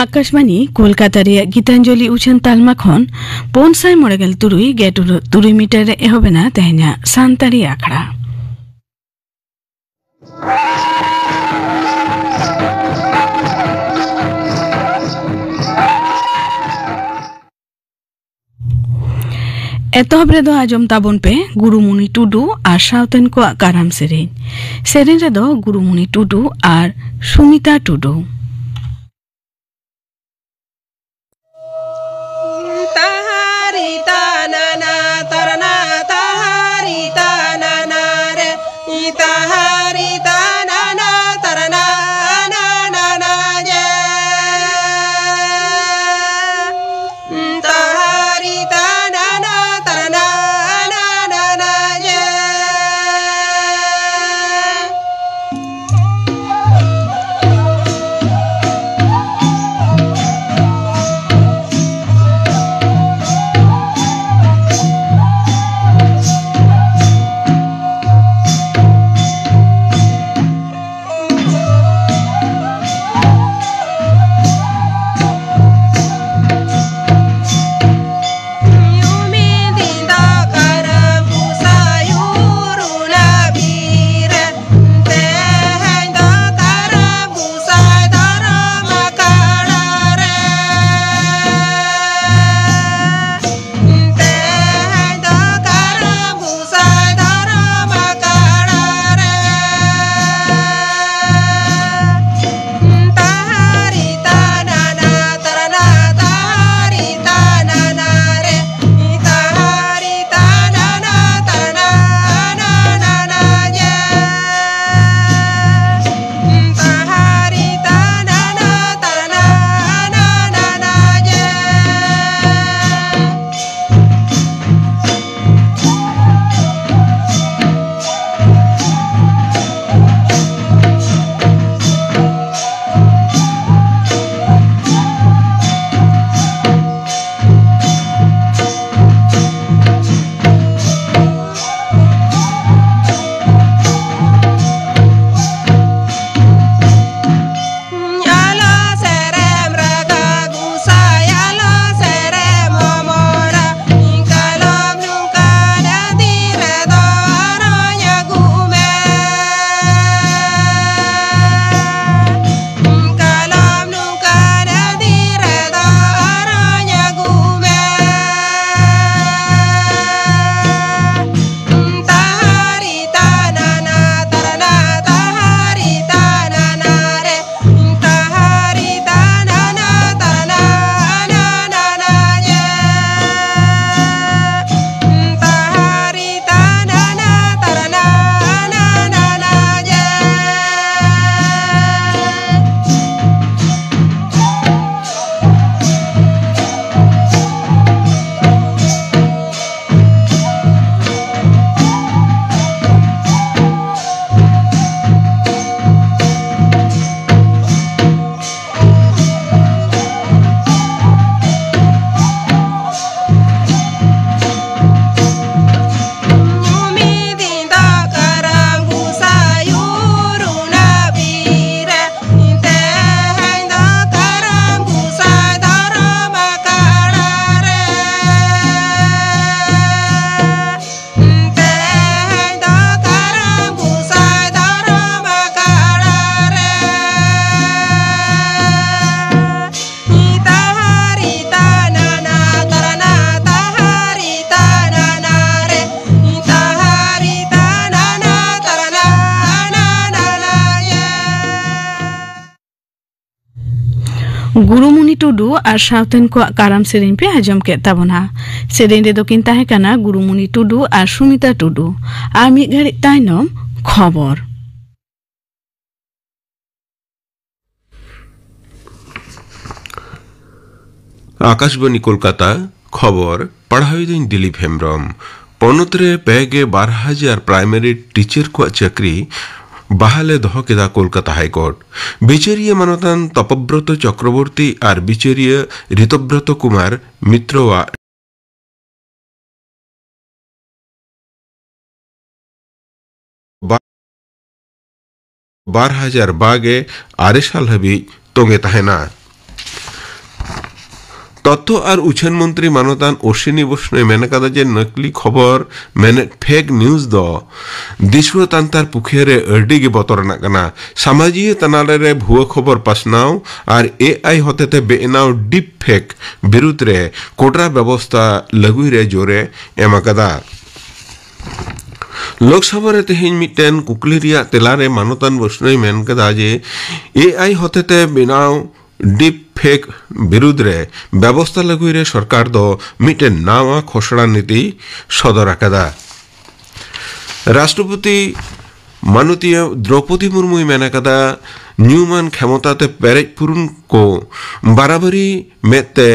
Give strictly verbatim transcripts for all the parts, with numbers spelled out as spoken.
ᱟᱠᱟᱥᱵᱟᱱᱤ ᱠᱳᱞᱠᱟᱛᱟ ᱨᱮᱭᱟᱜ ᱜᱤᱛᱟᱧᱡᱚᱞᱤ ᱩᱪᱷᱟᱹᱱ ᱛᱟᱞᱢᱟ ᱠᱷᱚᱱ ᱯᱩᱱ ᱥᱟᱭ ᱢᱚᱬᱮ ᱜᱮᱞ ᱛᱩᱨᱩᱭ ᱜᱮᱴ ᱛᱩᱨᱩᱭ ᱢᱤᱴᱟᱨ ᱨᱮ ᱮᱦᱚᱵ ᱮᱱᱟ ᱛᱮᱦᱮᱧᱟᱜ ᱥᱟᱱᱛᱟᱲᱤ ᱟᱠᱷᱲᱟ᱾ ᱮᱛᱚᱦᱚᱵ ᱨᱮᱫᱚ ᱟᱸᱡᱚᱢ ᱛᱟᱵᱚᱱ ᱯᱮ ᱜᱩᱨᱩᱢᱩᱱᱤ ᱴᱩᱰᱩ ᱟᱨ ᱥᱟᱶᱛᱮᱱ ᱠᱚᱣᱟᱜ ᱠᱟᱨᱟᱢ ᱥᱮᱨᱮᱧ᱾ ᱥᱮᱨᱮᱧ ᱨᱮᱫᱚ ᱜᱩᱨᱩᱢᱩᱱᱤ ᱴᱩᱰᱩ ᱟᱨ ᱥᱩᱢᱤᱛᱟ ᱴᱩᱰᱩ᱾ ᱛᱟᱦᱟᱨᱤ ᱛᱟᱱᱟᱱᱟ ᱛᱟᱨᱱᱟ ᱛᱟᱦᱟᱨᱤ ᱛᱟᱱᱟᱱᱟ ᱨᱮ, ᱤ ᱛᱟᱦᱟᱨᱤ ᱛᱟᱱᱟᱱᱟ ᱛᱟᱨᱱᱟ ᱱᱟᱱᱟ ᱡᱮ᱾ ᱛᱟᱦᱟᱨᱤ ᱛᱟᱱᱟᱱᱟ ᱛᱟᱨᱱᱟ ᱱᱟᱱᱟ ᱡᱮ᱾ ᱜᱩᱨᱩᱢᱩᱱᱤ ᱴᱩᱰᱩ ᱟᱨ ᱥᱟᱶᱛᱮᱱ ᱠᱚᱣᱟᱜ ᱠᱟᱨᱟᱢ ᱥᱮᱨᱮᱧ ᱯᱮ ᱟᱸᱡᱚᱢ ᱠᱮᱫ ᱛᱟᱵᱚᱱᱟ᱾ ᱥᱮᱨᱮᱧ ᱨᱮᱫᱚ ᱠᱤᱱ ᱛᱟᱦᱮᱸ ᱠᱟᱱᱟ ᱜᱩᱨᱩᱢᱩᱱᱤ ᱴᱩᱰᱩ ᱟᱨ ᱥᱩᱢᱤᱛᱟ ᱴᱩᱰᱩ᱾ ᱟᱨ ᱢᱤᱫ ᱜᱷᱟᱹᱲᱤᱡ ᱛᱟᱭᱱᱚᱢ ᱠᱷᱚᱵᱚᱨ᱾ ᱟᱠᱟᱥᱵᱟᱱᱤ ᱠᱳᱞᱠᱟᱛᱟ, ᱠᱷᱚᱵᱚᱨ ᱯᱟᱲᱦᱟᱣᱤᱫᱟᱹᱧ ᱫᱤᱞᱤᱯ ᱦᱮᱢᱵᱽᱨᱚᱢ᱾ ᱯᱚᱱᱚᱛ ᱨᱮ ᱯᱮ ᱜᱮ ᱵᱟᱨ ᱦᱟᱡᱟᱨ ᱯᱨᱟᱭᱢᱟᱨᱤ ᱴᱤᱪᱟᱨ ᱠᱚᱣᱟᱜ ᱪᱟᱹᱠᱨᱤ ᱵᱟᱦᱟᱞᱮ ᱫᱚᱦᱚ ᱠᱮᱫᱟ ᱠᱳᱞᱠᱟᱛᱟ ᱦᱟᱭᱠᱳᱨᱴ᱾ ᱵᱤᱪᱟᱹᱨᱤᱭᱟᱹ ᱢᱟᱱᱚᱛᱟᱱ ᱛᱚᱯᱚᱵᱨᱚᱛᱚ ᱪᱚᱠᱨᱚᱵᱚᱨᱛᱤ ᱟᱨ ᱵᱤᱪᱟᱹᱨᱤᱭᱟᱹ ᱨᱤᱛᱚᱵᱨᱚᱛᱚ ᱠᱩᱢᱟᱨ ᱢᱤᱛᱨᱚᱣᱟᱜ ᱵᱟ-, ᱵᱟᱨ ᱦᱟᱡᱟᱨ ᱵᱟᱜᱮ ᱟᱨᱮ ᱥᱟᱞ ᱦᱟᱹᱵᱤᱡ ᱛᱚᱸᱜᱮ ᱛᱟᱦᱮᱱᱟ᱾ ᱛᱚᱛᱛᱷᱚ ᱟᱨ ᱩᱪᱷᱟᱹᱱ ᱢᱚᱱᱛᱨᱤ ᱢᱟᱱᱚᱛᱟᱱ ᱚᱥᱤᱱᱤ ᱵᱳᱥᱱᱳᱭ ᱢᱮᱱ ᱟᱠᱟᱫᱟ ᱡᱮ ᱱᱟᱠᱞᱤ ᱠᱷᱚᱵᱚᱨ ᱢᱮᱱᱮᱫ ᱯᱷᱮᱠ ᱱᱤᱭᱩᱡᱽ ᱫᱚ ᱫᱤᱥᱩᱣᱟᱹ ᱛᱟᱱᱛᱟᱨ ᱯᱩᱠᱷᱤᱭᱟᱹ ᱨᱮ ᱟᱹᱰᱤ ᱜᱮ ᱵᱚᱛᱚᱨᱟᱱᱟᱜ ᱠᱟᱱᱟ᱾ ᱥᱟᱢᱟᱡᱤᱭᱟᱹ ᱛᱟᱱᱟᱞᱟ ᱨᱮ ᱵᱷᱩᱣᱟᱹ ᱠᱷᱚᱵᱚᱨ ᱯᱟᱥᱱᱟᱣ ᱟᱨ ᱮ ᱟᱭ ᱦᱚᱛᱮᱛᱮ ᱵᱮᱱᱟᱣ ᱰᱤᱯ ᱯᱷᱮᱠ ᱵᱤᱨᱩᱫᱽ ᱨᱮ ᱠᱚᱴᱨᱟ ᱵᱮᱵᱚᱥᱛᱟ ᱞᱟᱹᱜᱩᱭ ᱨᱮ ᱡᱳᱨᱮ ᱮᱢ ᱟᱠᱟᱫᱟ᱾ ᱞᱳᱠᱥᱚᱵᱷᱟ ᱨᱮ ᱛᱮᱦᱮᱧ ᱢᱤᱫᱴᱮᱱ ᱠᱩᱠᱞᱤ ᱨᱮᱭᱟᱜ ᱛᱮᱞᱟ ᱨᱮ ᱢᱟᱱᱚᱛᱟᱱ ᱵᱳᱥᱱᱳᱭ ᱢᱮᱱ ᱠᱮᱫᱟ ᱡᱮ ᱮ ᱟᱭ ᱦᱚᱛᱮᱛᱮ ᱵᱮᱱᱟᱣ ᱰᱤᱯ ᱯᱷᱮᱠ ᱵᱤᱨᱩᱫᱽ ᱨᱮ ᱵᱮᱵᱚᱥᱛᱟ ᱞᱟᱹᱜᱩᱭ ᱨᱮ ᱥᱚᱨᱠᱟᱨ ᱫᱚ ᱢᱤᱫᱴᱮᱱ ᱱᱟᱣᱟ ᱠᱷᱚᱥᱲᱟ ᱱᱤᱛᱤ ᱥᱚᱫᱚᱨ ᱟᱠᱟᱫᱟ᱾ ᱨᱟᱥᱴᱨᱚᱯᱚᱛᱤ ᱢᱟᱱᱚᱛᱤᱭᱟᱹ ᱫᱨᱚᱯᱚᱫᱤ ᱢᱩᱨᱢᱩᱭ ᱢᱮᱱ ᱟᱠᱟᱫᱟ, ᱧᱩᱢᱟᱱ ᱠᱷᱮᱢᱚᱛᱟ ᱛᱮ ᱯᱮᱨᱮᱡ ᱯᱩᱨᱩᱱ ᱠᱚ ᱵᱟᱨᱟᱵᱟᱨᱤ ᱢᱮᱫ ᱛᱮ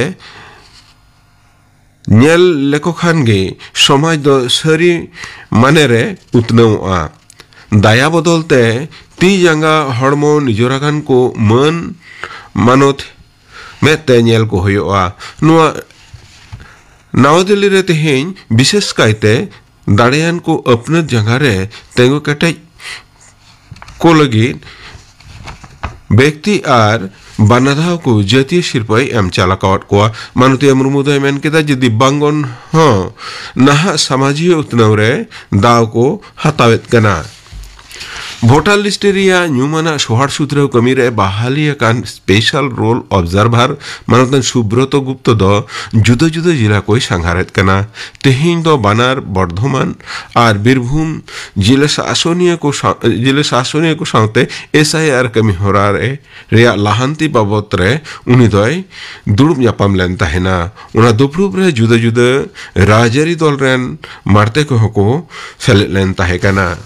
ᱧᱮᱞ ᱞᱮᱠᱚ ᱠᱷᱟᱱ ᱜᱮ ᱥᱚᱢᱟᱡᱽ ᱫᱚ ᱥᱟᱹᱨᱤ ᱢᱟᱱᱮ ᱨᱮ ᱩᱛᱱᱟᱹᱣᱚᱜᱼᱟ᱾ ᱫᱟᱭᱟ ᱵᱚᱫᱚᱞ ᱛᱮ ᱛᱤ ᱡᱟᱸᱜᱟ ᱦᱚᱲᱢᱚ ᱱᱤᱡᱚᱨ ᱟᱠᱟᱱ ᱠᱚ ᱢᱟᱹᱱ ᱢᱟᱱᱚᱛ ᱢᱮᱫ ᱛᱮ ᱧᱮᱞ ᱠᱚ ᱦᱩᱭᱩᱜᱼᱟ᱾ ᱱᱚᱣᱟ ᱱᱟᱣᱟ ᱫᱤᱞᱞᱤ ᱨᱮ ᱛᱮᱦᱮᱧ ᱵᱤᱥᱮᱥ ᱠᱟᱭᱛᱮ ᱫᱟᱲᱮᱭᱟᱱ ᱠᱚ ᱟᱹᱯᱱᱟᱹᱛ ᱡᱟᱸᱜᱟ ᱨᱮ ᱛᱤᱸᱜᱩ ᱠᱮᱴᱮᱡ ᱠᱚ ᱞᱟᱹᱜᱤᱫ ᱵᱮᱠᱛᱤ ᱟᱨ ᱵᱟᱱᱟ ᱫᱷᱟᱣ ᱠᱚ ᱡᱟᱹᱛᱤᱭᱟᱹ ᱥᱤᱨᱯᱟᱹᱭ ᱮᱢ ᱪᱟᱞ ᱟᱠᱟᱣᱟᱫ ᱠᱚᱣᱟ᱾ ᱢᱟᱱᱚᱛᱤᱭᱟᱹ ᱢᱩᱨᱢᱩ ᱫᱚᱭ ᱢᱮᱱ ᱠᱮᱫᱟ ᱡᱮ ᱫᱤᱵᱵᱟᱝᱜᱚᱱ ᱦᱚᱸ ᱱᱟᱦᱟᱜ ᱥᱟᱢᱟᱡᱤᱭᱟᱹ ᱩᱛᱱᱟᱹᱣ ᱨᱮ ᱫᱟᱣ ᱠᱚ ᱦᱟᱛᱟᱣᱮᱫ ᱠᱟᱱᱟ᱾ ᱵᱷᱳᱴᱟᱨ ᱞᱤᱥᱴ ᱨᱮᱭᱟᱜ ᱧᱩᱢᱟᱱᱟᱜ ᱥᱚᱦᱟᱨ ᱥᱩᱛᱨᱟᱹᱣ ᱠᱟᱹᱢᱤ ᱨᱮ ᱵᱟᱦᱟᱞᱤ ᱟᱠᱟᱱ ᱥᱯᱮᱥᱟᱞ ᱨᱳᱞ ᱚᱵᱡᱟᱨᱵᱷᱟᱨ ᱢᱟᱱᱚᱛᱟᱱ ᱥᱩᱵᱨᱚᱛᱚ ᱜᱩᱯᱛᱚ ᱫᱚ ᱡᱩᱫᱟᱹ ᱡᱩᱫᱟᱹ ᱡᱮᱞᱟ ᱠᱚᱭ ᱥᱟᱸᱜᱷᱟᱨᱮᱫ ᱠᱟᱱᱟ᱾ ᱛᱮᱦᱮᱧ ᱫᱚ ᱵᱟᱱᱟᱨ ᱵᱚᱨᱫᱷᱚᱢᱟᱱ ᱟᱨ ᱵᱤᱨᱵᱷᱩᱢ ᱡᱮᱞᱟ ᱥᱟᱥᱚᱱᱤᱭᱟᱹ ᱠᱚ ᱥᱟᱶ-, ᱡᱮᱞᱟ ᱥᱟᱥᱚᱱᱤᱭᱟᱹ ᱠᱚ ᱥᱟᱶᱛᱮ ᱮᱥ ᱟᱭ ᱟᱨ ᱠᱟᱹᱢᱤ ᱦᱚᱨᱟ ᱨᱮ, ᱨᱮᱭᱟᱜ ᱞᱟᱦᱟᱱᱛᱤ ᱵᱟᱵᱚᱛ ᱨᱮ ᱩᱱᱤ ᱫᱚᱭ ᱫᱩᱲᱩᱵ ᱧᱟᱯᱟᱢ ᱞᱮᱱ ᱛᱟᱦᱮᱱᱟ᱾ ᱚᱱᱟ ᱫᱩᱯᱲᱩᱵ ᱨᱮ ᱡᱩᱫᱟᱹ ᱡᱩᱫᱟᱹ ᱨᱟᱡᱽᱟᱹᱨᱤ ᱫᱚᱞ ᱨᱮᱱ ᱢᱟᱲᱛᱮ ᱠᱚᱦᱚᱸ ᱠᱚ ᱥᱮᱞᱮᱫ ᱞᱮᱱ ᱛᱟᱦᱮᱸ ᱠᱟᱱᱟ᱾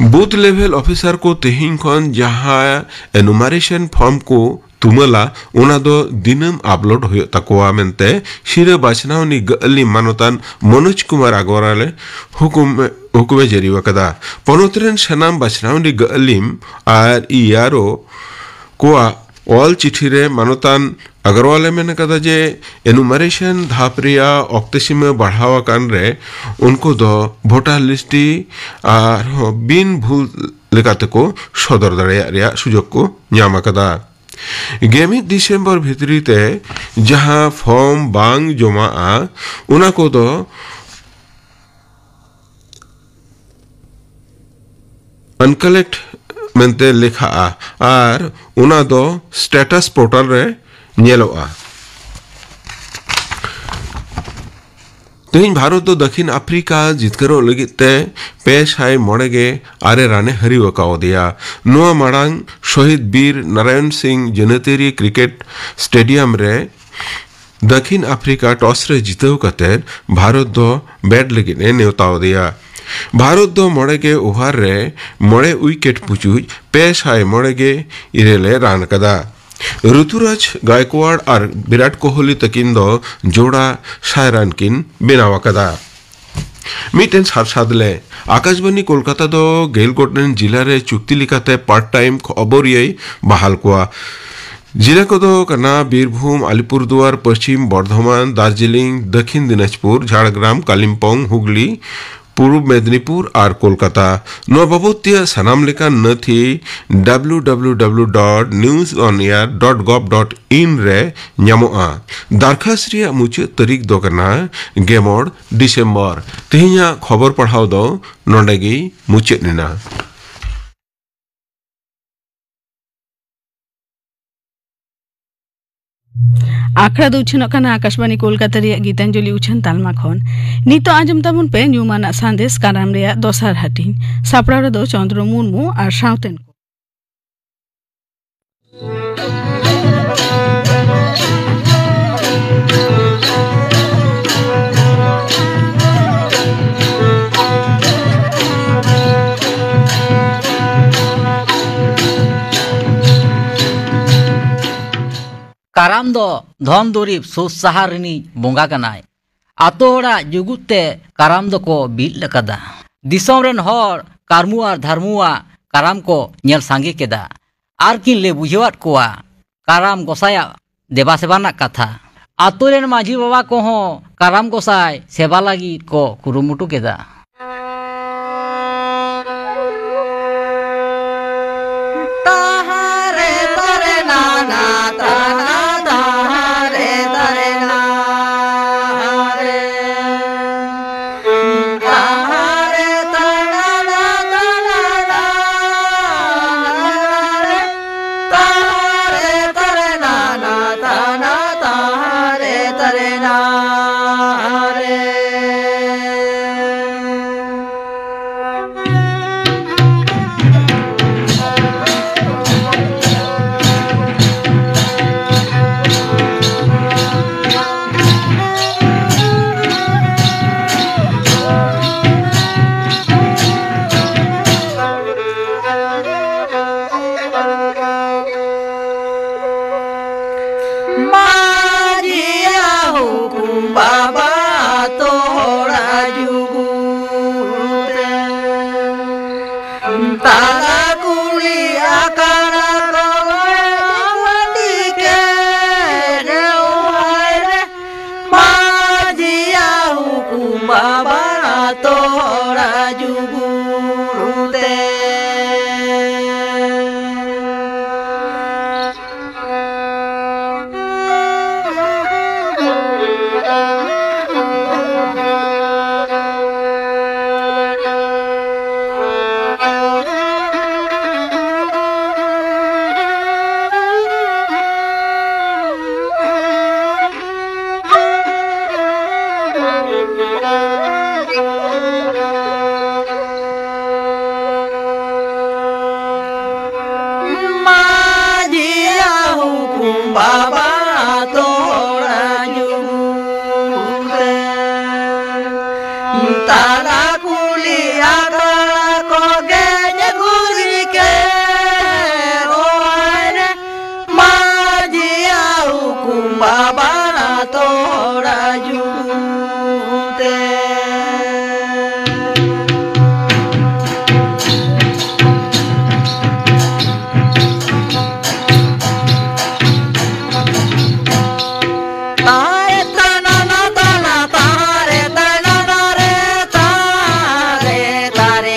ᱵᱩᱛᱷ ᱞᱮᱵᱷᱮᱞ ᱚᱯᱷᱤᱥᱟᱨ ᱠᱚ ᱛᱮᱦᱮᱧ ᱠᱷᱚᱱ ᱡᱟᱦᱟᱸ ᱮᱱᱩᱢᱟᱨᱮᱥᱚᱱ ᱯᱷᱚᱨᱢ ᱠᱚ ᱛᱩᱢᱟᱹᱞᱟ, ᱚᱱᱟ ᱫᱚ ᱫᱤᱱᱟᱹᱢ ᱟᱯᱞᱳᱰ ᱦᱩᱭᱩᱜ ᱛᱟᱠᱚᱣᱟ ᱢᱮᱱᱛᱮ ᱥᱤᱨᱟᱹ ᱵᱟᱪᱷᱱᱟᱣᱱᱤ ᱜᱟᱹᱞᱤᱢ ᱢᱟᱱᱚᱛᱟᱱ ᱢᱚᱱᱳᱡᱽ ᱠᱩᱢᱟᱨ ᱟᱜᱚᱨᱣᱟᱞ ᱦᱩᱠᱩᱢ, ᱦᱩᱠᱩᱢᱮ ᱡᱟᱹᱨᱤ ᱟᱠᱟᱫᱟ᱾ ᱯᱚᱱᱚᱛ ᱨᱮᱱ ᱥᱟᱱᱟᱢ ᱵᱟᱪᱷᱱᱟᱣᱱᱤ ᱜᱟᱹᱞᱤᱢ ᱟᱨ ᱤ ᱟᱨ ᱳ ᱠᱚᱣᱟᱜ ᱚᱞ ᱪᱤᱴᱷᱤ ᱨᱮ ᱢᱟᱱᱚᱛᱟᱱ ᱟᱜᱚᱨᱣᱟᱞ ᱮ ᱢᱮᱱ ᱟᱠᱟᱫᱟ ᱡᱮ ᱮᱱᱩᱢᱟᱨᱮᱥᱚᱱ ᱫᱷᱟᱯ ᱨᱮᱭᱟᱜ ᱚᱠᱛᱮ ᱥᱤᱢᱟᱹ ᱵᱟᱲᱦᱟᱣ ᱟᱠᱟᱱ ᱨᱮ ᱩᱱᱠᱩ ᱫᱚ ᱵᱷᱳᱴᱟᱨ ᱞᱤᱥᱴ ᱟᱨᱦᱚᱸ ᱵᱤᱱ ᱵᱷᱩᱞ ᱞᱮᱠᱟᱛᱮ ᱠᱚ ᱥᱚᱫᱚᱨ ᱫᱟᱲᱮᱭᱟᱜ ᱨᱮᱭᱟᱜ ᱥᱩᱡᱳᱜᱽ ᱠᱚ ᱧᱟᱢ ᱟᱠᱟᱫᱟ᱾ ᱜᱮᱢᱤᱫ ᱰᱤᱥᱮᱢᱵᱚᱨ ᱵᱷᱤᱛᱨᱤ ᱛᱮ ᱡᱟᱦᱟᱸ ᱯᱷᱚᱨᱢ ᱵᱟᱝ ᱡᱚᱢᱟᱜᱼᱟ, ᱚᱱᱟ ᱠᱚᱫᱚ ᱟᱱᱠᱟᱞᱮᱠᱴ ᱢᱮᱱᱛᱮ ᱞᱮᱠᱷᱟᱜᱼᱟ ᱟᱨ ᱚᱱᱟ ᱫᱚ ᱥᱴᱮᱴᱟᱥ ᱯᱳᱨᱴᱟᱞ ᱨᱮ ᱧᱮᱞᱚᱜᱼᱟ᱾ ᱛᱮᱦᱮᱧ ᱵᱷᱟᱨᱚᱛ ᱫᱚ ᱫᱟᱹᱠᱷᱤᱱ ᱟᱯᱷᱨᱤᱠᱟ ᱡᱤᱛᱠᱟᱹᱨᱚᱜ ᱞᱟᱹᱜᱤᱫ ᱛᱮ ᱯᱮ ᱥᱟᱭ ᱢᱚᱬᱮ ᱜᱮ ᱟᱨᱮ ᱨᱟᱱᱮ ᱦᱟᱹᱨᱤᱣ ᱟᱠᱟᱣᱟᱫᱮᱭᱟ᱾ ᱱᱚᱣᱟ ᱢᱟᱲᱟᱝ ᱥᱚᱦᱤᱫ ᱵᱤᱨ ᱱᱟᱨᱟᱭᱚᱱ ᱥᱤᱝ ᱡᱟᱹᱱᱟᱹᱛᱤᱭᱟᱹᱨᱤ ᱠᱨᱤᱠᱮᱴ ᱥᱴᱮᱰᱤᱭᱟᱢ ᱨᱮ ᱫᱟᱹᱠᱷᱤᱱ ᱟᱯᱷᱨᱤᱠᱟ ᱴᱚᱥ ᱨᱮ ᱡᱤᱛᱟᱹᱣ ᱠᱟᱛᱮ ᱵᱷᱟᱨᱚᱛ ᱫᱚ ᱵᱮᱴ ᱞᱟᱹᱜᱤᱫ ᱮ ᱱᱮᱣᱛᱟ ᱟᱫᱮᱭᱟ᱾ ᱵᱷᱟᱨᱚᱛ ᱫᱚ ᱢᱚᱬᱮ ᱜᱮ ᱳᱵᱷᱟᱨ ᱨᱮ ᱢᱚᱬᱮ ᱩᱭᱠᱮᱴ ᱯᱩᱪᱩᱡ ᱯᱮ ᱥᱟᱭ ᱢᱚᱬᱮ ᱜᱮ ᱤᱨᱟᱹᱞ ᱮ ᱨᱟᱱ ᱟᱠᱟᱫᱟ᱾ ᱨᱩᱛᱩᱨᱟᱡᱽ ᱜᱟᱭᱠᱣᱟᱲ ᱟᱨ ᱵᱤᱨᱟᱴ ᱠᱳᱦᱞᱤ ᱛᱟᱹᱠᱤᱱ ᱫᱚ ᱡᱳᱲᱟ ᱥᱟᱭ ᱨᱟᱱ ᱠᱤᱱ ᱵᱮᱱᱟᱣ ᱟᱠᱟᱫᱟ᱾ ᱢᱤᱫᱴᱮᱱ ᱥᱟᱨᱥᱟᱫ ᱞᱮ᱾ ᱟᱠᱟᱥᱵᱟᱱᱤ ᱠᱳᱞᱠᱟᱛᱟ ᱫᱚ ᱜᱮᱞ ᱜᱚᱴᱟᱝ ᱡᱤᱞᱟ ᱨᱮ ᱪᱩᱠᱛᱤ ᱞᱮᱠᱟᱛᱮ ᱯᱟᱨᱴ ᱴᱟᱭᱤᱢ ᱠᱷᱚᱵᱚᱨᱤᱭᱟᱹᱭ ᱵᱟᱦᱟᱞ ᱠᱚᱣᱟ᱾ ᱡᱤᱞᱟ ᱠᱚᱫᱚ ᱠᱟᱱᱟ ᱵᱤᱨᱵᱷᱩᱢ, ᱟᱞᱤᱯᱩᱨᱫᱩᱣᱟᱨ, ᱯᱚᱪᱷᱤᱢ ᱵᱚᱨᱫᱷᱚᱢᱟᱱ, ᱫᱟᱨᱡᱤᱞᱤᱝ, ᱫᱟᱹᱠᱷᱤᱱ ᱫᱤᱱᱟᱡᱽᱯᱩᱨ, ᱡᱷᱟᱲᱜᱨᱟᱢ, ᱠᱟᱞᱤᱢᱯᱚᱝ, ᱦᱩᱜᱽᱞᱤ, ᱯᱩᱨᱩᱵ ᱢᱮᱫᱽᱱᱤᱯᱩᱨ ᱟᱨ ᱠᱳᱞᱠᱟᱛᱟ᱾ ᱱᱚᱣᱟ ᱵᱟᱵᱚᱫ ᱛᱮᱭᱟᱜ ᱥᱟᱱᱟᱢ ᱞᱮᱠᱟᱱ ᱱᱟᱹᱛᱷᱤ W W W dot news on air dot gov dot in ᱨᱮ ᱧᱟᱢᱚᱜᱼᱟ᱾ ᱫᱟᱨᱠᱷᱟᱥ ᱨᱮᱭᱟᱜ ᱢᱩᱪᱟᱹᱫ ᱛᱟᱹᱨᱤᱠᱷ ᱫᱚ ᱠᱟᱱᱟ ᱜᱮᱢᱚᱬ ᱰᱤᱥᱮᱢᱵᱚᱨ᱾ ᱛᱮᱦᱮᱧᱟᱜ ᱠᱷᱚᱵᱚᱨ ᱯᱟᱲᱦᱟᱣ ᱫᱚ ᱱᱚᱰᱮ ᱜᱮ ᱢᱩᱪᱟᱹᱫ ᱮᱱᱟ᱾ ᱟᱠᱷᱲᱟ ᱫᱚ ᱩᱪᱷᱟᱹᱱᱚᱜ ᱠᱟᱱᱟ ᱟᱠᱟᱥᱵᱟᱬᱤ ᱠᱳᱞᱠᱟᱛᱟ ᱨᱮᱭᱟᱜ ᱜᱤᱛᱟᱧᱡᱚᱞᱤ ᱩᱪᱷᱟᱹᱱ ᱛᱟᱞᱢᱟ ᱠᱷᱚᱱ᱾ ᱱᱤᱛᱚᱜ ᱟᱸᱡᱚᱢ ᱛᱟᱵᱚᱱ ᱯᱮ ᱧᱩᱢᱟᱱᱟᱜ ᱥᱟᱸᱫᱮᱥ ᱠᱟᱨᱟᱢ ᱨᱮᱭᱟᱜ ᱫᱚᱥᱟᱨ ᱦᱟᱹᱴᱤᱧ᱾ ᱥᱟᱯᱲᱟᱣ ᱨᱮᱫᱚ ᱪᱚᱸᱫᱽᱨᱚ ᱢᱩᱨᱢᱩ ᱟᱨ ᱥᱟᱶᱛᱮᱱ ᱠᱚ᱾ ᱠᱟᱨᱟᱢ ᱫᱚ ᱫᱷᱚᱱ ᱫᱩᱨᱤᱵᱽ ᱥᱩᱠ ᱥᱟᱦᱟᱨ ᱨᱤᱱᱤᱡ ᱵᱚᱸᱜᱟ ᱠᱟᱱᱟᱭ᱾ ᱟᱛᱳ ᱦᱚᱲᱟᱜ ᱡᱩᱜᱩᱫ ᱛᱮ ᱠᱟᱨᱟᱢ ᱫᱚᱠᱚ ᱵᱤᱫ ᱟᱠᱟᱫᱟ᱾ ᱫᱤᱥᱚᱢ ᱨᱮᱱ ᱦᱚᱲ ᱠᱟᱹᱨᱢᱩ ᱟᱨ ᱫᱷᱟᱨᱢᱩᱣᱟᱜ ᱠᱟᱨᱟᱢ ᱠᱚ ᱧᱮᱞ ᱥᱟᱸᱜᱮ ᱠᱮᱫᱟ ᱟᱨ ᱠᱤᱱ ᱞᱟᱹᱭ ᱵᱩᱡᱷᱟᱹᱣᱟᱫ ᱠᱚᱣᱟ ᱠᱟᱨᱟᱢ ᱜᱚᱸᱥᱟᱭᱟᱜ ᱫᱮᱵᱟ ᱥᱮᱵᱟ ᱨᱮᱱᱟᱜ ᱠᱟᱛᱷᱟ᱾ ᱟᱛᱳ ᱨᱮᱱ ᱢᱟᱹᱡᱷᱤ ᱵᱟᱵᱟ ᱠᱚᱦᱚᱸ ᱠᱟᱨᱟᱢ ᱜᱚᱸᱥᱟᱭ ᱥᱮᱵᱟ ᱞᱟᱹᱜᱤᱫ ᱠᱚ ᱠᱩᱨᱩᱢᱩᱴᱩ ᱠᱮᱫᱟ᱾ ᱢᱟᱹᱡᱷᱤᱭᱟ ᱦᱩᱠᱩᱢ ᱵᱟᱵᱟ ᱛᱚ ᱦᱚᱲᱟ ᱡᱩᱜᱩ ᱛᱮ᱾ ᱛᱟᱞᱟ ᱠᱩᱞᱦᱤ ᱟᱠᱟᱱᱟ ᱠᱚ ᱢᱟᱹᱡᱷᱤ ᱠᱮ ᱨᱮ ᱚᱦᱟᱭ ᱨᱮ᱾ ᱢᱟᱹᱡᱷᱤᱭᱟ ᱦᱩᱠᱩᱢ ᱵᱟᱵᱟ ᱛᱚ ᱡᱩᱜᱩᱲ ᱛᱮ᱾ ᱢᱟᱹᱡᱷᱤᱭᱟ ᱦᱩᱠᱩᱢ ᱵᱟᱵᱟ ᱛᱚᱲᱟ ᱧᱩᱨ ᱛᱮ᱾ ᱛᱟᱞᱟ ᱠᱩᱞᱦᱤ ᱟᱠᱷᱲᱟ ᱠᱚ ᱜᱮᱡ ᱜᱩᱨᱤᱡ ᱠᱮ ᱨᱚᱦᱟᱭ ᱨᱮ᱾ ᱢᱟᱹᱡᱷᱤᱭᱟ ᱦᱩᱠᱩᱢ ᱵᱟᱵᱟ ᱛᱚᱲᱟ ᱡᱩᱛᱮ᱾ ᱛᱟᱨᱮ ᱛᱟᱱᱟ ᱱᱟ ᱛᱟᱱᱟ ᱛᱟᱨᱮ ᱛᱟᱱᱟ ᱱᱟ ᱨᱮ ᱛᱟᱨᱮ ᱛᱟᱨᱮ᱾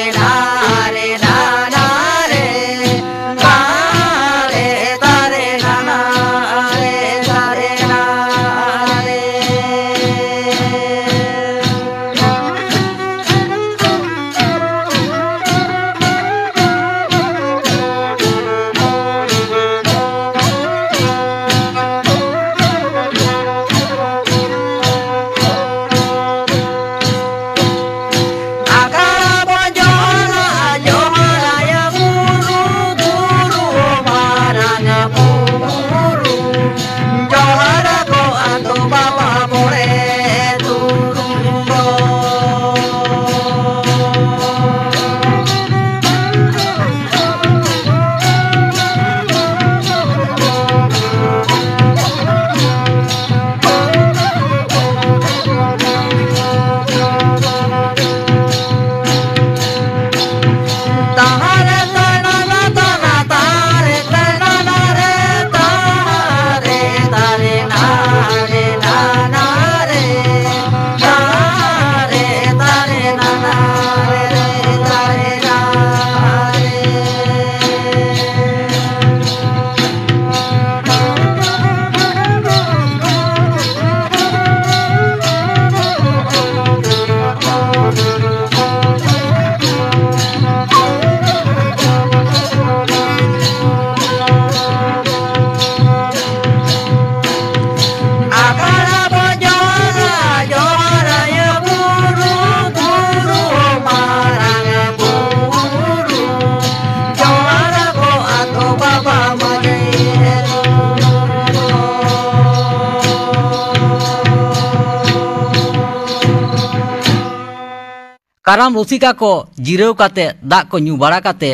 ᱠᱟᱨᱟᱢ ᱨᱩᱥᱤᱠᱟ ᱠᱚ ᱡᱤᱨᱟᱹᱣ ᱠᱟᱛᱮ, ᱫᱟᱜ ᱠᱚ ᱧᱩ ᱵᱟᱲᱟ ᱠᱟᱛᱮ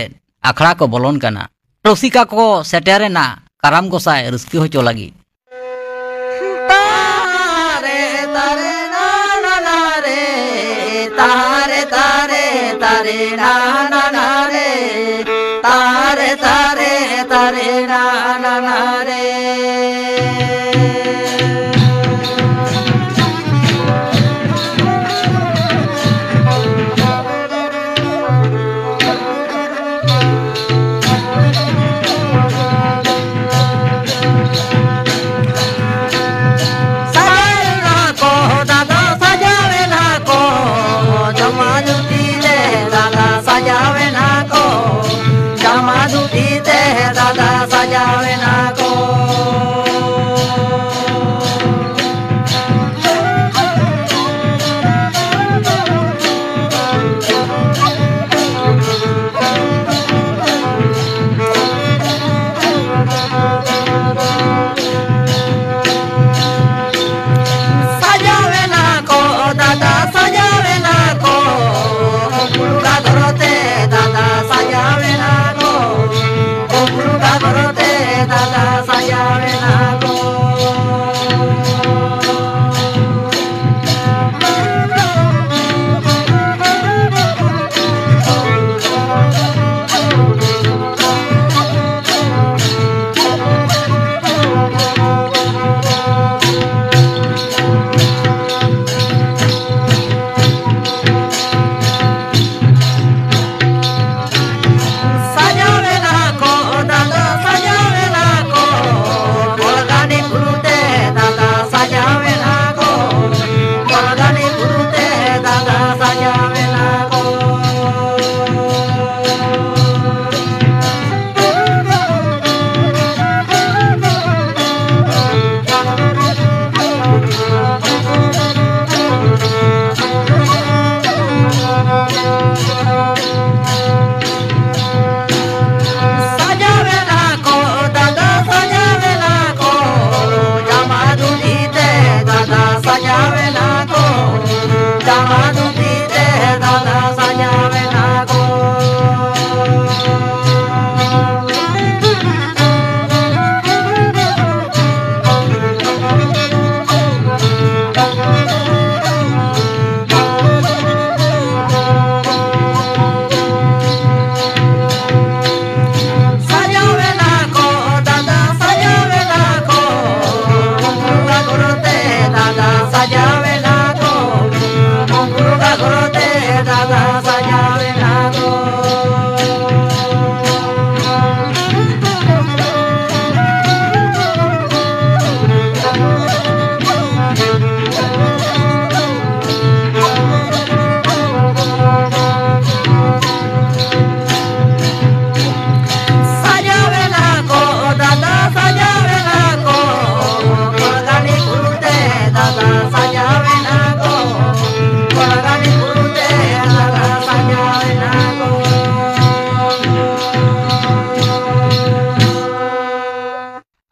ᱟᱠᱷᱲᱟ ᱠᱚ ᱵᱚᱞᱚᱱ ᱠᱟᱱᱟ᱾ ᱨᱩᱥᱤᱠᱟ ᱠᱚ ᱥᱮᱴᱮᱨᱮᱱᱟ ᱠᱟᱨᱟᱢ ᱜᱚᱸᱥᱟᱭ ᱨᱟᱹᱥᱠᱟᱹ ᱦᱚᱪᱚ ᱞᱟᱹᱜᱤᱫ᱾ ᱛᱟᱨᱮ ᱛᱟᱨᱮ ᱱᱟ ᱱᱟ ᱱᱟ ᱨᱮ, ᱛᱟᱨᱮ ᱛᱟᱨᱮ ᱛᱟᱨᱮ ᱱᱟ ᱱᱟ ᱱᱟ ᱨᱮ, ᱛᱟᱨᱮ ᱛᱟᱨᱮ ᱛᱟᱨᱮ ᱱᱟ ᱱᱟ ᱱᱟ ᱨᱮ᱾ ᱥᱟᱡᱟᱣᱮᱱᱟ ᱠᱚ ᱫᱟᱫᱟ, ᱥᱟᱡᱟᱣᱮᱱᱟ ᱠᱚ, ᱡᱟᱢᱟ ᱫᱷᱩᱛᱤ ᱛᱮ ᱫᱟᱫᱟ, ᱥᱟᱡᱟᱣᱮᱱᱟ ᱠᱚ, ᱡᱟᱢᱟ ᱫᱷᱩᱛᱤ ᱛᱮ ᱫᱟᱫᱟ, ᱥᱟᱡᱟᱣᱮᱱᱟ ᱠᱚ᱾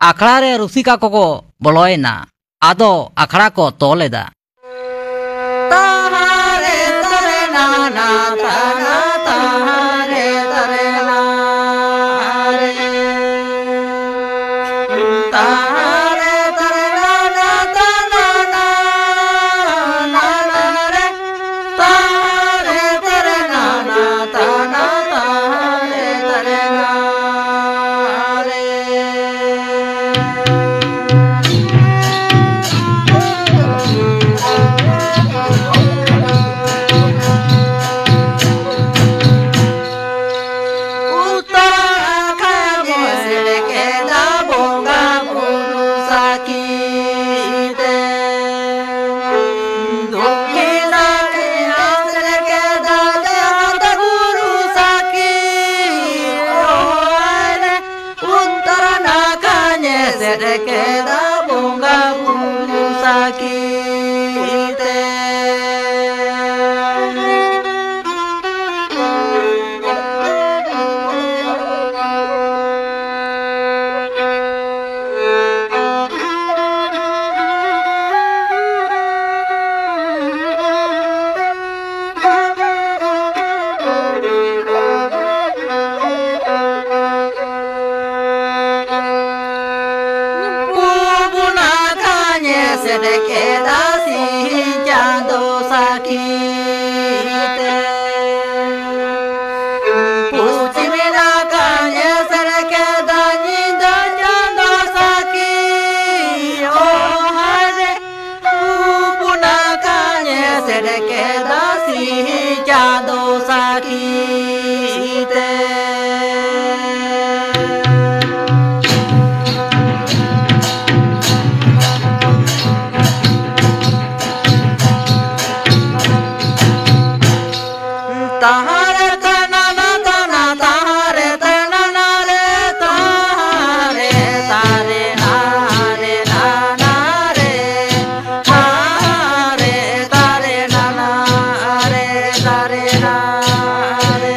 ᱟᱠᱷᱲᱟ ᱨᱮ ᱨᱩᱥᱤᱠᱟ ᱠᱚᱠᱚ ᱵᱚᱞᱚᱭᱮᱱᱟ᱾ ᱟᱫᱚ ᱟᱠᱷᱲᱟ ᱠᱚ ᱛᱚᱞ ᱮᱫᱟ᱾ ᱛᱟᱦᱟᱨᱮ ᱛᱟᱨᱮ ᱱᱟᱱᱟ ᱛᱟᱱᱟ ᱛᱟᱦᱟᱨᱮ ᱛᱟᱨᱮ ᱱᱟᱱᱟ ᱨᱮ᱾ ᱛᱟᱦᱟᱨᱮ ᱛᱟᱨᱮ ᱱᱟᱱᱟ ᱛᱟᱱᱟ ᱱᱟᱱᱟ ᱨᱮ᱾ ᱛᱟᱦᱟᱨᱮ ᱛᱟᱨᱮ ᱱᱟᱱᱟ ᱛᱟᱱᱟ ᱛᱟᱦᱟᱨᱮ ᱛᱟᱨᱮ ᱱᱟᱱᱟ ᱨᱮ᱾ ᱩᱛᱛᱚᱨ ᱱᱟᱠᱷᱟ ᱧᱮᱥᱮᱨ ᱠᱮᱫᱟ ᱵᱚᱸᱜᱟ ᱵᱩᱨᱩ ᱥᱟᱹᱠᱷᱤ ᱛᱮ᱾ ᱫᱚᱠᱠᱷᱤᱱ ᱱᱟᱠᱷᱟ ᱧᱮᱥᱮᱨ ᱠᱮᱫᱟ ᱡᱟᱦᱟᱸ ᱫᱚ ᱜᱩᱨᱩ ᱥᱟᱹᱠᱷᱤ ᱚᱲᱟᱜ ᱨᱮ᱾ ᱩᱛᱛᱚᱨ ᱱᱟᱠᱷᱟᱧ ᱮᱥᱮᱫ ᱠᱮᱫᱟ ᱵᱚᱸᱜᱟ ᱵᱩᱨᱩ ᱥᱟᱹᱠᱷᱤ ᱛᱮ᱾ ᱯᱩᱵ ᱱᱟᱠᱷᱟᱧ ᱮᱥᱮᱫ ᱠᱮᱫᱟ ᱥᱤᱧ ᱪᱟᱸᱫᱚ ᱥᱟᱹᱠᱷᱤ ᱛᱮ᱾ ᱯᱚᱪᱷᱤᱢ ᱱᱟᱠᱷᱟᱧ ᱮᱥᱮᱫ ᱠᱮᱫᱟ ᱧᱤᱫᱟᱹ ᱪᱟᱸᱫᱚ ᱥᱟᱹᱠᱷᱤ᱾ ᱚ ᱦᱟᱭ ᱨᱮ, ᱯᱩᱵ ᱱᱟᱠᱷᱟᱧ ᱮᱥᱮᱫ ᱠᱮᱫᱟ ᱥᱤᱧ ᱪᱟᱸᱫᱚ ᱥᱟᱹᱠᱷᱤ ᱛᱮ᱾ ᱛᱟᱦᱟᱨᱮ ᱛᱟᱱᱟᱱᱟ ᱛᱟᱱᱟ ᱛᱟᱦᱟᱨᱮ ᱛᱟᱱᱟᱱᱟ ᱨᱮ ᱛᱟᱦᱟᱨᱮ ᱛᱟᱨᱮ ᱱᱟᱨᱮ ᱱᱟᱱᱟ ᱨᱮ ᱛᱟᱦᱟᱨᱮ ᱛᱟᱨᱮ ᱱᱟᱱᱟ ᱨᱮ ᱛᱟᱨᱮ ᱱᱟᱨᱮ᱾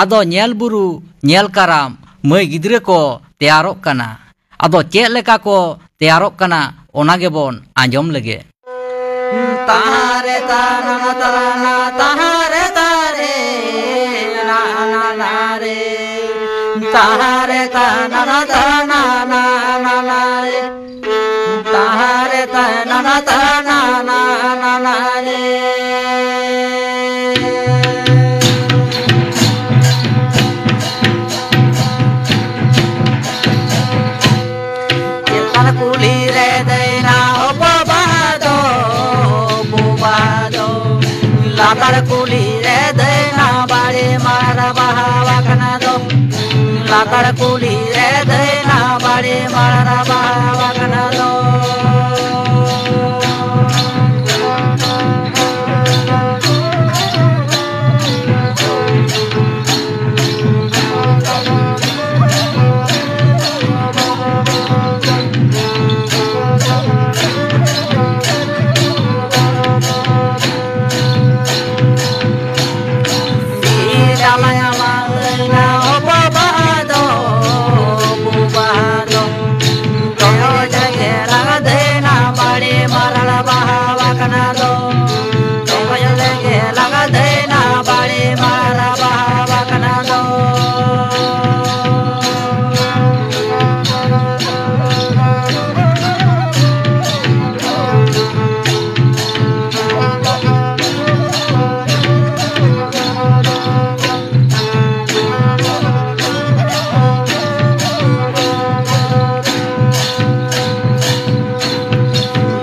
ᱟᱫᱚ ᱧᱮᱞ ᱵᱩᱨᱩ, ᱧᱮᱞ ᱠᱟᱨᱟᱢ ᱢᱟᱹᱭ ᱜᱤᱫᱽᱨᱟᱹ ᱠᱚ ᱛᱮᱭᱟᱨᱚᱜ ᱠᱟᱱᱟ᱾ ᱟᱫᱚ ᱪᱮᱫ ᱞᱮᱠᱟ ᱠᱚ ᱛᱮᱭᱟᱨᱚᱜ ᱠᱟᱱᱟ, ᱚᱱᱟ ᱜᱮᱵᱚᱱ ᱟᱸᱡᱚᱢ ᱞᱮᱜᱮ᱾ ᱛᱟᱦᱟᱨᱮ ᱛᱟᱱᱟᱱᱟ ᱛᱟᱱᱟ ᱛᱟᱦᱟᱨᱮ ᱛᱟᱨᱮ ᱱᱟᱱᱟ ᱱᱟᱨᱮ᱾ ᱛᱟᱦᱟᱨᱮ ᱛᱟᱱᱟᱱᱟ ᱛᱟᱱᱟ ᱱᱟᱱᱟ ᱱᱟᱨᱮ᱾ ᱛᱟᱦᱟᱨᱮ ᱛᱟᱱᱟᱱᱟ ᱛᱟᱱᱟ ᱱᱟᱱᱟ ᱱᱟᱨᱮ᱾ ᱪᱮᱛᱟᱱ ᱠᱩᱞᱦᱤ ᱨᱮ ᱫᱟᱹᱭᱱᱟ ᱚᱯᱚᱵᱟᱫᱚ, ᱚᱯᱚᱵᱟᱫᱚ᱾ ᱞᱟᱛᱟᱨ ᱠᱩᱞᱦᱤ ᱨᱮ ᱫᱟᱹᱭᱱᱟ ᱵᱟᱲᱮ ᱢᱟᱨᱟ ᱵᱟᱦᱟ ᱟᱠᱟᱱᱟ ᱫᱚ᱾ ᱞᱟᱛᱟᱨ ᱠᱩᱞᱦᱤ ᱨᱮ ᱫᱟᱹᱭᱱᱟ ᱵᱟᱲᱮ ᱢᱟᱨᱟ ᱵᱟᱦᱟ ᱟᱠᱟᱱᱟ ᱫᱚ᱾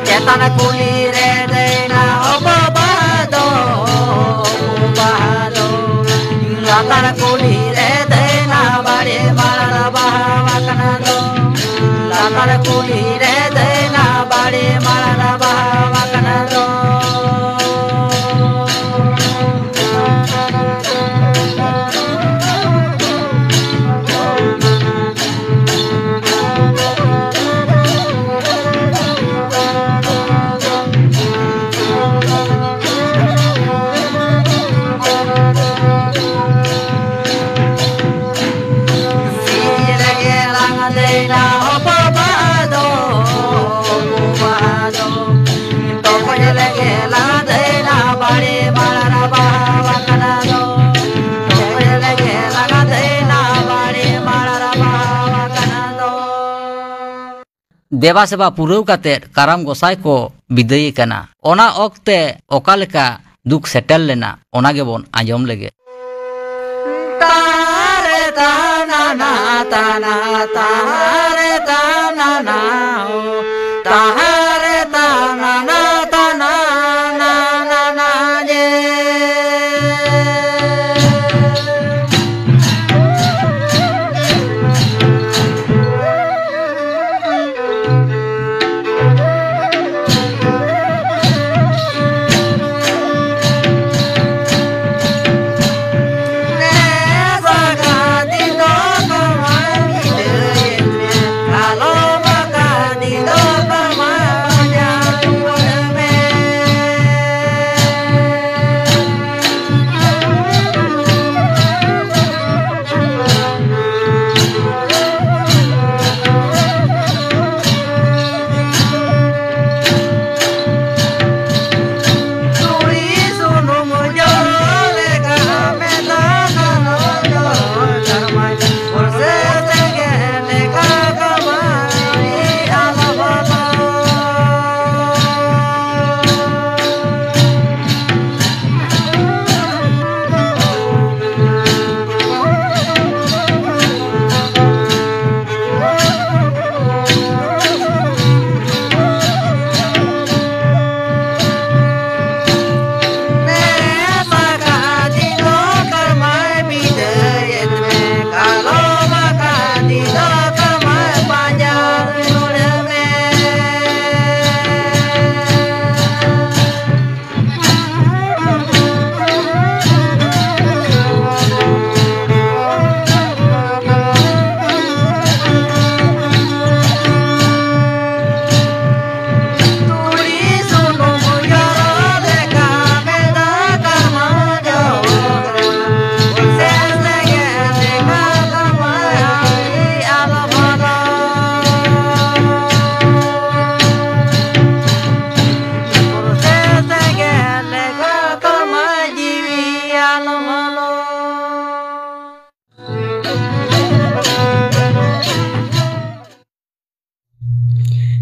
ᱪᱮᱛᱟᱱ ᱠᱩᱞᱦᱤ ᱨᱮ ᱫᱟᱹᱭᱱᱟ ᱚᱯᱚᱵᱟᱫᱚ, ᱚᱯᱚᱵᱟᱫᱚ᱾ ᱞᱟᱛᱟᱨ ᱠᱩᱞᱦᱤ ᱨᱮ ᱫᱟᱹᱭᱱᱟ ᱵᱟᱲᱮ ᱢᱟᱨᱟ ᱵᱟᱦᱟ ᱟᱠᱟᱱᱟ ᱫᱚ᱾ ᱞᱟᱛᱟᱨ ᱠᱩᱞᱦᱤ ᱨᱮ ᱫᱟᱹᱭᱱᱟ ᱵᱟᱲᱮ ᱢᱟᱨᱟ ᱵᱟᱦᱟ ᱟᱠᱟᱱᱟ ᱫᱚ᱾ ᱫᱮᱵᱟ ᱥᱮᱵᱟ ᱯᱩᱨᱟᱹᱣ ᱠᱟᱛᱮ ᱠᱟᱨᱟᱢ ᱜᱚᱸᱥᱟᱭ ᱠᱚ ᱵᱤᱫᱟᱹᱭᱮ ᱠᱟᱱᱟ᱾ ᱚᱱᱟ ᱚᱠᱛᱮ ᱚᱠᱟ ᱞᱮᱠᱟ ᱫᱩᱠ ᱥᱮᱴᱮᱨ ᱞᱮᱱᱟ, ᱚᱱᱟ ᱜᱮᱵᱚᱱ ᱟᱸᱡᱚᱢ ᱞᱮᱜᱮ᱾ ᱛᱟᱦᱟᱨᱮ ᱛᱟᱱᱟᱱᱟ ᱛᱟᱱᱟ, ᱛᱟᱦᱟᱨᱮ ᱛᱟᱱᱟᱱᱟ, ᱛᱟᱦᱟᱨᱮ ᱛᱟᱱᱟᱱᱟ ᱛᱟᱱᱟ, ᱱᱟᱱᱟ ᱡᱮ᱾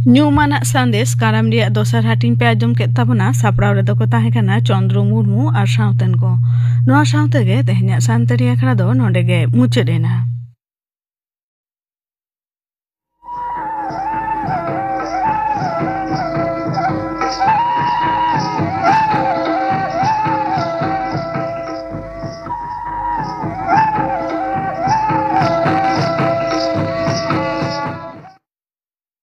ᱧᱩᱢᱟᱱᱟᱜ ᱥᱟᱸᱫᱮᱥ ᱠᱟᱨᱟᱢ ᱨᱮᱭᱟᱜ ᱫᱚᱥᱟᱨ ᱦᱟᱹᱴᱤᱧ ᱯᱮ ᱟᱸᱡᱚᱢ ᱠᱮᱫ ᱛᱟᱵᱚᱱᱟ᱾ ᱥᱟᱯᱲᱟᱣ ᱨᱮᱫᱚ ᱠᱚ ᱛᱟᱦᱮᱸ ᱠᱟᱱᱟ ᱪᱚᱱᱫᱨᱚ ᱢᱩᱨᱢᱩ ᱟᱨ ᱥᱟᱶᱛᱮᱱ ᱠᱚ᱾ ᱱᱚᱣᱟ ᱥᱟᱶᱛᱮ ᱜᱮ ᱛᱮᱦᱮᱧᱟᱜ ᱥᱟᱱᱛᱟᱲᱤ ᱟᱠᱷᱲᱟ ᱫᱚ ᱱᱚᱰᱮ ᱜᱮ ᱢᱩᱪᱟᱹᱫ ᱮᱱᱟ᱾